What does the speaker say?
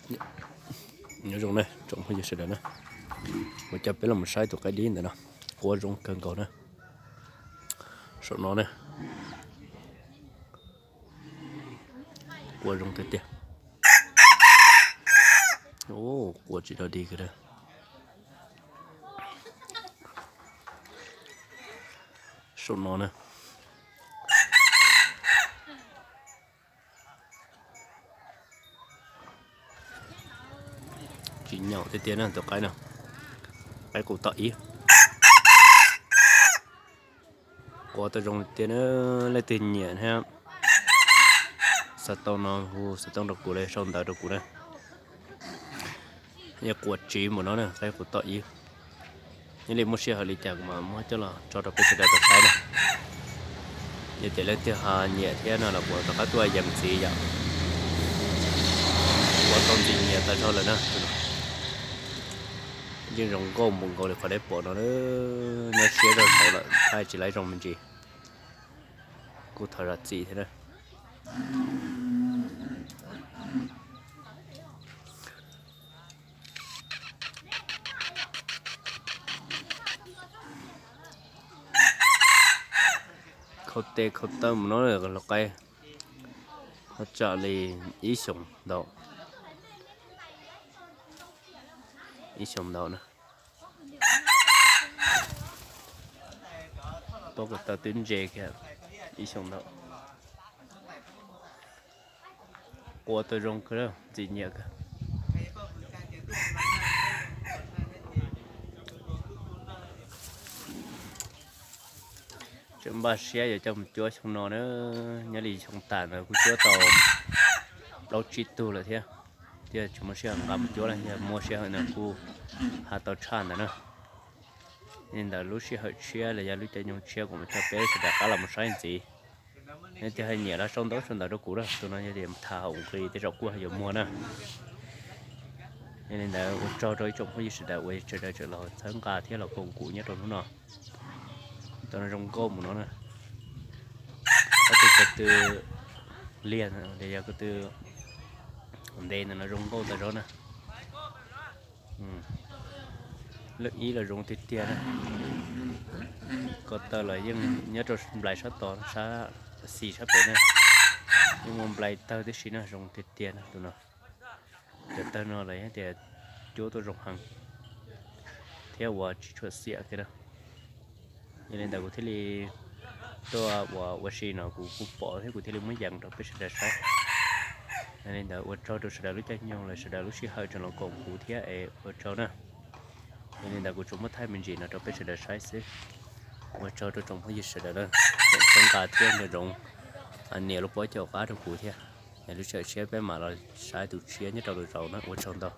Nyob zoo na tsoom phooj ywg sawv daws na, kuv coj peb los mus saib tus qaib dib ntawm no, quaj zoo kawg nkaus na. Saum no na, quaj zoo tiag tiag. Quaj tsis dog dig kiag. Saum no na, tsis nyaum tiag tiag na tus qaib no. Qaib qus tom ib. Quaj tau zoo tiag na, leej twg nyiam thiab xav tau no hu xov tooj rau kuv los sau ntawv rau kuv na. Yog quaj tsiv mus no na, qaib qus tom ib. Nyob li muaj sij hawm li cas kuv mam muab coj los tso rau peb sawv daws tau saib na. Yog tias leej twg ho nyiam thiab no los kuv rov qab tuaj yees ntxiv yom. Kuv tau ntxim nyiam tas zog lawm na. Yeej zoo nkauj mus nkaus li qhov dawb paug no, nyob siab zog saud lawm thaij tsis laib zoo me ntsis. Kuj thov zam txim thiab na. Khau tes khau taw mus no los qaib, ho tsam li ib xyoos ntau, ib xyoos ntau na. Pob ko taw twb ntse kiag, ib xyoos ntau. Quaj tau zoo kawg, ntxim nyiam kawg. Tseem npaj siab yuav coj mus cuab xyoo no na, nyob li xyoo tas ntawd kuj cuab tau plaub tsib tug lawm thiab. Thiab tsis muaj sij hawm nqa mus cuab lawm, yog muaj sij hawm no kuj ho tau tshaj ntawd na. Li ntawd lub sij hawm tshiab los yog lub caij nyoog tshiab kuv mam coj peb sawv daws rov qab los mus saib ntxiv. Yog tias hais nyiam los sau ntawv sau ntawv rau kuv na, tus no yog tias tham haum nqi tej zaum kuj yuav muag na. Yog li ntawd ua tsaug rau ib tsoom phooj ywg sawv daws uas sawv daws tseem los txhawb nqa thiab los koom kuv nyob rau hnub no. Tus no zoo nkauj mus no na. Ob tug ko tw liag los yog ko tw ntev ntawm no zoo nkauj tas zog na. Lub ib los zoo tiag tiag na. Ko taw los yeej nyob rau nplai sab tod, sab xis sab pem na, yeej muaj nplai tawg tib si na, zoo tiag tiag na tus no. Cov tawg no los yog tias cuab tuaj zoo heev thiab uas tsis tshua xiam kiag na. Yog li ntawd kuv thiaj li tuaj ua ua si no kuv kuj pom thiab kuv thiaj li muab yees rau peb sawv daws saib. Yog li ntawd ua tsaug rau sawv daws lub caij nyoog los sawv daws lub sij hawm tseem los koom kuv thiab es ua tsaug na. Yog li ntawd kuv tsuas muab thaij me ntsis no rau peb sawv daws saib xwb. Ua tsaug rau tsoom phooj ywg sawv daws na, tseem txhawb nqa thiab nco ntsoov nias lub pob caum qab rau kuv thiab. Lub sij hawm tshiab peb mam los saib tus tshiab nyob rau lwm zaus na, ua tsaug ntau.